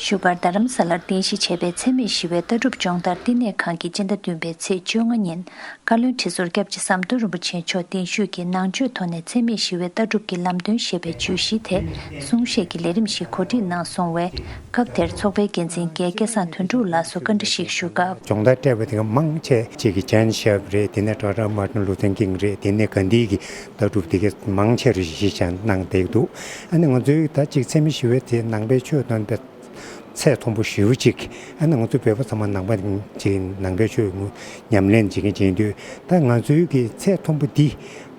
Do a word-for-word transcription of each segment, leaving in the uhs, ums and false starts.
བཞུགས་སྒར་རྡ་རམ་ས་ལར་རྟེན་གཞི་བྱས་པའི་འཚེ་མེད་ཞི་བའི་ལྟ་གྲུབ་སྦྱོང་བརྡར་བསྟི་གནས་ཁང་གིས་སྤྱི་ཟླ་བདུན་པའི་ཚེས་བཅོ་ལྔ་ཉིན། བཀའ་བློན་ཁྲི་ཟུར་སྐྱབས་རྗེ་ཟམ་གདོང་རིན་པོ་ཆེ་མཆོག་གདན་ཞུས་ཀྱིས་ནང་ཆོས་ཐོག་ནས་འཚེ་མེད་ཞི་བའི་ལྟ་གྲུབ་ཀྱི་ལམ་སྟོན་ཞེས་པའི་བརྗོད་གཞིའི་ཐད་གསུང་བཤད་ཀྱི་ལས་རིམ་ཞིག་གོ་སྒྲིག་གནང་སོང་བས། སྐབས་དེར་ཚོགས་པའི་འགན་འཛིན་རྒན་སྐལ་བཟང་དོན་གྲུབ་ལགས་སུ་བཀའ་འདྲི་ཞིག་ཞུ་སྐབས། སྦྱོང་བརྡར་སྤྲད་པ་དེ་ག་མང་ཆེ་ཅིག་གི་ཇན་ཤེབ་རེད། དེ་ནས་ཌོག་ཊར་མར་ཊིན་ལུ་ཐར་ཀིང་རེད། དེ་ནས་གྷན་དྷི་གི་ལྟ་གྲུབ་དེ་ག་མང་ཆེ་རེ་གཞི་བཞག་གནང་བསྡད་འདུག་ཨ་ནི་ང་ཚོའི་ད་ཅིག་འཚེ་མེད་ཞི་བའི་དེ་ནང་པའི་ཆོས་དང་པའི་ཚད་མཐོན་པོ་ཞེ་པོ་ཅིག་ཨ་ནི་ང་ཚོ་བོད་པ་ཚང་མ་ནང་པ་ཅིག་ནང་པའི་ཆོས་ངོ་ཉམས་ལེན་བྱེད་མཁན་ཅིག་ཡིན་དུས། ད་ང་ཚོའི་གི་ཚད་མཐོན་པོ་འདི་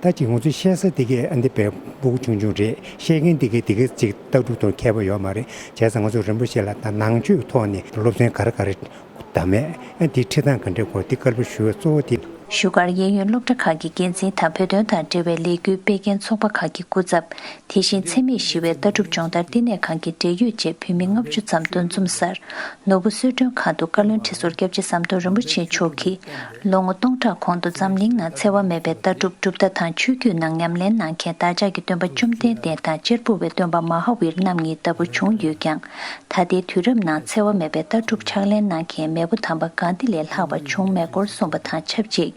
ད་ཅིག་ང་ཚོའི་བཤད་ས་དེ་གའི་ཨ་འདི་བས་སྤུ་གུ་ཆུང་ཆུང་རེད། བཤད་མཁན་དེ་གའི་དེ་གའི་ཅིག་ལྟ་གྲུབ་དང་མཁས་པ་ཡོད་མ་རེད། བྱས་ཙང་ང་ཚོ་རིན་པོ་ཆེ་ལ་ད་ནང་ཆོས་ཐོག་ནས་སློབ་ཚན་ག་རེ་ག་རེ་བདམས་མེད། ཨ་འདི་ཁྲིད་སྟངས་ག་འདྲའི་སྐོར་འདི་བཀའ་སློབ་ཞུ་བའི་གཙོ་བོ་དེ། བཞུགས་སྒར་གཡས་གཡོན་སློབ་གྲྭ་ཁག་གི་འགན་འཛིན་དང་བོད་དོན་དང་འབྲེལ་བའི་ལས་འགུལ་སྤེལ་མཁན་ཚོགས་པ་ཁག་གི་སྐུ་ཚབ། དེ་བཞིན་འཚེ་མེད་ཞི་བའི་ལྟ་གྲུབ་སྦྱོང་བརྡར་བསྟི་གནས་ཁང་གི་འབྲེལ་ཡོད་བཅས་བོད་མི་ལྔ་བཅུ་ཙམ་འདུ་འཛོམས་སར། ནོར་བུ་གསོལ་མགྲོན་ཁང་དུ་བཀའ་བློན་ཁྲི་ཟུར་སྐྱབས་རྗེ་ཟམ་གདོང་རིན་པོ་ཆེ་མཆོག་གིས། ལོ་ངོ་སྟོང་ཕྲག་གོང་དུ་འཛམ་གླིང་ནང་འཚེ་བ་མེད་པའི་ལྟ་གྲུབ་གྲུབ་མཐའ་དང་ཆོས་བརྒྱུད་ནང་ཉམས་ལེན་གནང་མཁན་བདག་ཅག་གི་སྟོན་པ་བཅོམ་ལྡན་འདས་དང་གཅེར་བུ་བའི་སྟོན་པ་མ་ཧཱ་ཝིར་རྣམ་གཉིས་ལྟ་བུ་བྱུང་ཡོད་ཀྱང་། ད་ལྟའི་དུས་རབས་ནང་འཚེ་བ་མེད་པའི་ལྟ་གྲུབ་ཕྱག་ལེན་གནང་མཁན་མེས་པོ་དམ་པ་གྷན་དྷི་ལས་ལྷག་པ་བྱུང་མེད་སྐོར་གསུངས་པ་དང་ཆབས་ཅིག་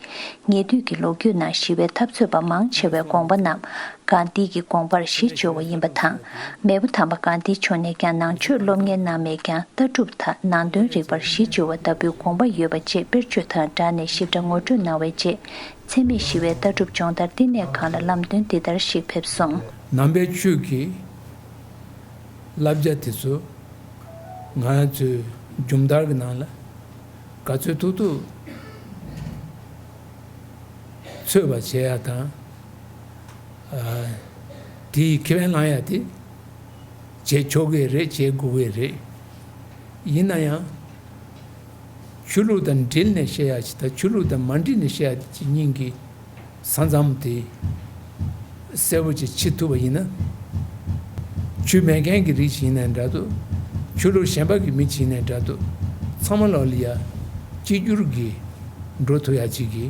ཉེ་དུས་ཀྱི་ལོ་རྒྱུས་ནང་ཞི་བའི་འཐབ་རྩོད་པ་མང་ཆེ་བའི་དགོངས་པ་རྣམས་གྷན་དྷི་གི་དགོངས་པར་གཞི་བཅོལ་བ་ཡིན་པ་དང་། མེས་པོ་དམ་པ་གྷན་དྷི་མཆོག་ནས་ཀྱང་ནང་ཆོས་སློབ་གཉེར་གནང་མེད་ཀྱང་ལྟ་གྲུབ་དང་ནང་དོན་རིག་པར་གཞི་བཅོལ་བ་ལྟ་བུའི་དགོངས་པ་ཡོད་པ་བཅས་དཔེར་བརྗོད་དང་སྦྲགས་ནས་ཞིབ་ཕྲ་ངོ་སྤྲོད་གནང་བའི་རྗེས། འཚེ་མེད་ཞི་བའི་ལྟ་གྲུབ་སྦྱོང་བརྡར་བསྟི་གནས་ཁང་ལ་ལམ་སྟོན་འདི་ལྟར་ཞིག་ཕེབས་སོང་། ནང་པའི་ཆོས་ཀྱི་བསླབ་བྱ་དེ་ཚོ་ང་ཚོའི་སྦྱོང་བརྡར་གྱི་ནང་ལ་ག་ཚོད་ཐུབ་ཐུབ་འཚོལ་བ་བྱེད་ཡ་དང་། ཨ། དེའི་ཁེ་ཕན་བླང་ཡ་དེ་བྱེད་ཆོག་གི་རེད། བྱེད་དགོས་ཀྱི་རེད། ཡིན་ན་ཡང་ཆོས་ལུགས་དང་འབྲེལ་ནས་བཤད་ཡ་ཅིག་དང་ཆོས་ལུགས་དང་མ་འབྲེལ་ནས་བཤད་ཡ་ཅིག་གཉིས་ཀྱི་ས་མཚམས་དེ་གསལ་པོ་ཅིག་བྱེད་ཐུབ་པ་ཡིན་ན། ཆོས་མེད་མཁན་གྱི་རིགས་ཤིག་ཡིན་ནའི་འདྲ་འདུག་ཆོས་ལུགས་གཞན་པ་གི་མི་ཅིག་ཡིན་ནའི་འདྲ་འདུག་ཚང་མ་ལོག་ལ་ཡ་གཅིག་གྱུར་གྱིས་འགྲོ་ཐུབ་ཡ་ཅིག་གི་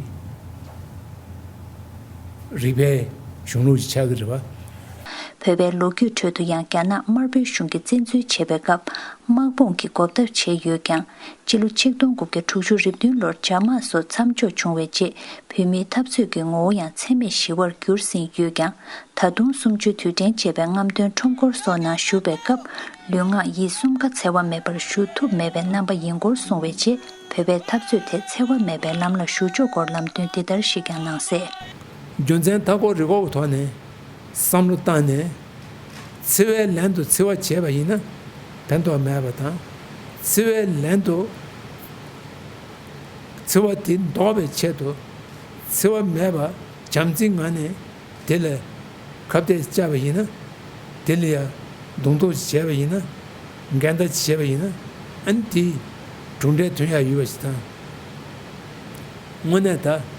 རིག་པའི་གཞུང་ལུགས་ཤིག་ཆགས་ཀྱི་རེད་པ། བོད་པའི་ལོ་རྒྱུས་ཁྲོད་དུ་ཡང་རྒྱ་ནག་དམར་པོའི་གཞུང་གིས་བཙན་འཛུལ་བྱེད་པའི་སྐབས། དམག་དཔུང་གི་འགོག་ཐབས་བྱས་ཡོད་ཀྱང་། སྤྱི་ལོ་ཆིག་སྟོང་དགུ་བརྒྱ་དྲུག་ཅུ་རེ་བདུན་ལོར་འཇབ་དམག་སོགས་མཚམས་འཇོག་བྱུང་བའི་རྗེས། བོད་མིའི་འཐབ་རྩོད་ཀྱི་ངོ་བོ་ཡང་འཚེ་མེད་ཞི་བར་འགྱུར་ཟིན་ཡོད་ཀྱང་། ད་དུང་གསུམ་བཅུའི་དུས་དྲན་བཅས་པའི་རྔམ་སྟོན་ཁྲོམ་སྐོར་སོགས་ནང་ཞུགས་པའི་སྐབས། ལུས་ངག་ཡིད་གསུམ་ཀ་འཚེ་བ་མེད་པར་ཞུ་ཐུབ་མེད་པའི་རྣམ་པ་ཡིན་སྐོར་གསུངས་པའི་རྗེས། བོད་པའི་འཐབ་རྩོད་དེ་འཚེ་བ་མེད་པའི་ལམ་ལ་ཞུགས་ཕྱོགས་སྐོར་ལམ་སྟོན་འདི་ལྟར་ཞིག་ཀྱང་གནང་གསལ། རྒྱུ་མཚན་མཐའ་འཁོར་རིགས་འགོག་གི་ཐོག་ནས་བསམ་བློ་བཏང་ནས། འཚེ་བའི་ལན་དུ་འཚེ་བ་བྱས་པ་ཡིན་ན་ཕན་ཐོགས་མེད་པ་དང་། འཚེ་བའི་ལན་དུ་འཚེ་བ་དེ་ཟློག་པའི་ཆེད་དུ་འཚེ་བ་མེད་པ་བྱམས་བརྩེའི་ངང་ནས་དེ་ལ་ཁ་གཏད་བཅག་པ་ཡིན་ན། དེ་ལ་ཡང་རྡུང་རྡེག་བྱས་པ་ཡིན་ན། འགལ་ཟླ་བྱས་པ་ཡིན་ན། ཨ་ནི་དེ་གྲུབ་འབྲས་ཐོན་ཡག་ཡོད་པ་ཞིག་དང་། དངོས་གནས་ད་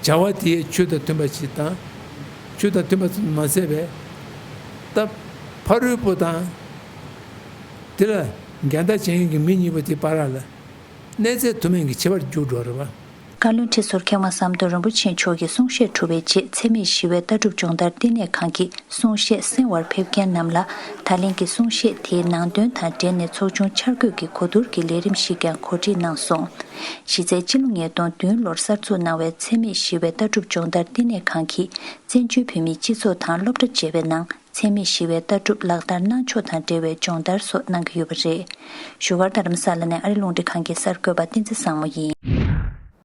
བྱ་བ་དེའི་ཆོས་དང་མཐུན་པ་ཞིག་དང་། ཆོས་དང་མཐུན་པ་ཙམ་མ་ཟད་པའི་ད་ཕ་རོལ་པོ་དང་དེ་ལ་འགལ་ཟླ་བྱེད་མཁན་གྱི་མི་གཉིས་པོ་དེ་བར་ལ་གནས་ཚད་དུ་མིན་གྱི་ཁྱད་པར་འགྱུར་འགྲོ་རེད་པ། བཀའ་བློན་ཁྲི་ཟུར་མཁས་དབང་ཟམ་གདོང་རིན་པོ་ཆེ་མཆོག་གི་གསུང་བཤད་གྲུབ་པའི་རྗེས། འཚེ་མེད་ཞི་བའི་ལྟ་གྲུབ་སྦྱོང་བརྡར་བསྟི་གནས་ཁང་གི་གསུང་བཤད་གསན་པར་ཕེབས་མཁན་རྣམས་ལ། ད་ལན་གྱི་གསུང་བཤད་དེའི་ནང་དོན་དང་འབྲེལ་ནས་ཚོགས་ཆུང་འཆར་འགོད་ཀྱི་གོ་བསྡུར་གྱི་ལས་རིམ་ཞིག་ཀྱང་གོ་སྒྲིག་གནང་སོང་། གཞི་རྩའི་སྤྱི་ལོ་ཉིས་སྟོང་བདུན་ལོར་གསར་འཛུགས་གནང་བའི་འཚེ་མེད་ཞི་བའི་ལྟ་གྲུབ་སྦྱོང་བརྡར་བསྟི་གནས་ཁང་གིས། བཙན་བྱོལ་བོད་མིའི་སྤྱི་ཚོགས་དང་སློབ་གྲྭ་བཅས་པའི་ནང་། འཚེ་མེད་ཞི་བའི་ལྟ་གྲུབ་ལག་བསྟར་གནང་ཕྱོགས་དང་འབྲེལ་བའི་སྦྱོང་བརྡར་སོགས་གནང་གི་ཡོད་པ་རེད། བཞུགས་སྒར་རྡ་རམ་ས་ལ་ནས་ཨ་རི་རླུང་འཕྲིན་ཁང་གི་གསར་འགོད་པ་བསྟན་འཛིན་བཟང་མོ་ཡིན།